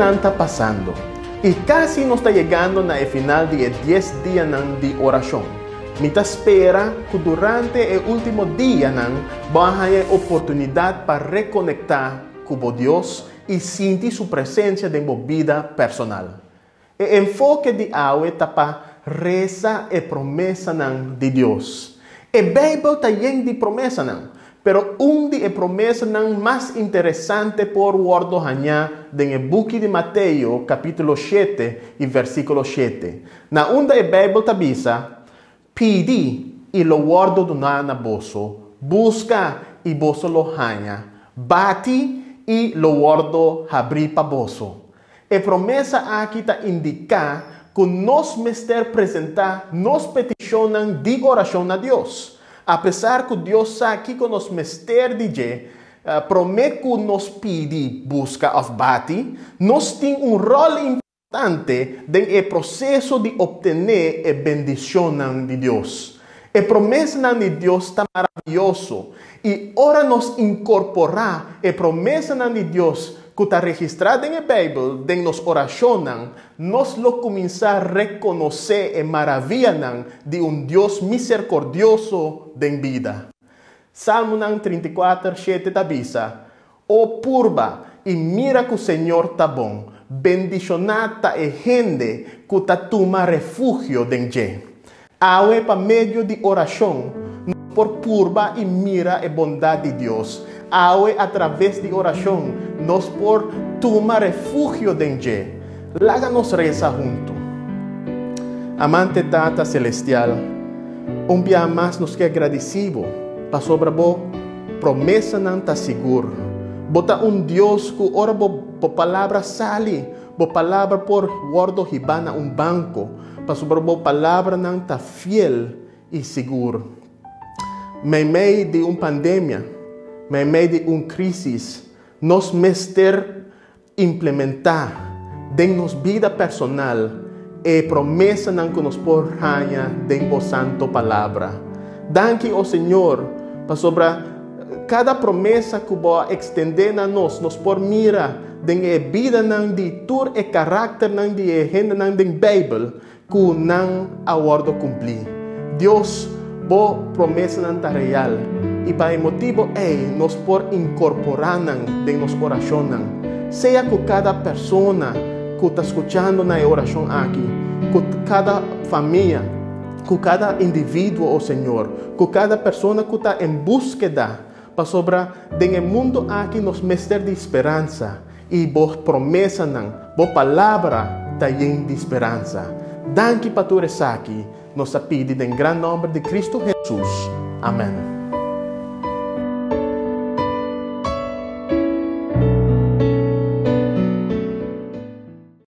Dianan ta pasando i kasi nos ta yegando na e final di e dies dianan di orashon. Mi ta spera ku durante e último dianan bo a haña e oportunidat pa rekonektá ku bo Dios i sinti Su presensia den bo bida personal. E enfoke di awe ta pa resa e promesanan di Dios. E Beibel ta yen di promesanan, pero un di e promesanan mas interesante por wòrdu hañá den e buki di Mateo kapítulo shete i versíkulo shete, na unda e Beibel ta bisa, Pidi, i lo wòrdu duná na boso, buska, i boso lo haña, bati, i lo wòrdu habrí pa boso. E promesa aki ta indiká ku nos mester presentá nos petishonnan di orashon na Dios. Apesar ku Dios sa kiko nos mester di dje, promé ku nos pidi, buska òf bati, nos tin un ròl importante den e proseso di optené e bendishonnan di Dios. E promesanan di Dios ta maravioso, i ora nos inkorporá e promesanan di Dios ku ta registrá den e Beibel den nos orashonnan, nos lo kuminsá rekonosé e maravianan di un Dios miserkordioso den bida. Salmonan 34, 7 ta bisa, O purba i mira ku Señor ta bon, bendishoná ta e hende ku ta tuma refugio den dje. Awe pa medio di orashon nos por purba i mira e bondat di Dios. Awe atraves di orashon nos por tuma refugio den dje. Laga nos resa huntu. Amante Tata Selestial, un bia mas nos ke gradisí bo pasobra bo Promesanan ta sigur. Bo ta un Dios ku ora bo bo palabra sali, bo palabra por wòrdu hibá na un banko, pasobra bo palabranan ta fiel i sigur. Meimei di un pandemia, meimei di un krísis, nos mester implementá den nos bida personal e promesanan ku nos por haña den bo santo Palabra. Danki, o Señor, pasobra kada promesa ku bo a ekstendé na nos, nos por mira den e bidanan di tur e karakternan di e hendenan den Beibel ku nan a wòrdu kumplí. Dios, bo promesanan ta real, i pa e motibu ei nos por inkorporá nan den nos orashonnan. Sea ku kada persona ku ta skuchando na e orashon aki, ku kada famia, ku kada individuo, o Señor, ku kada persona ku ta en búskeda, pasobra den e mundu aki nos mester di speransa. I bo promesanan, bo palabra ta yen di speransa. Danki pa tur esaki, nos ta pidi den gran nòmber di Kristu Hesus. Amèn.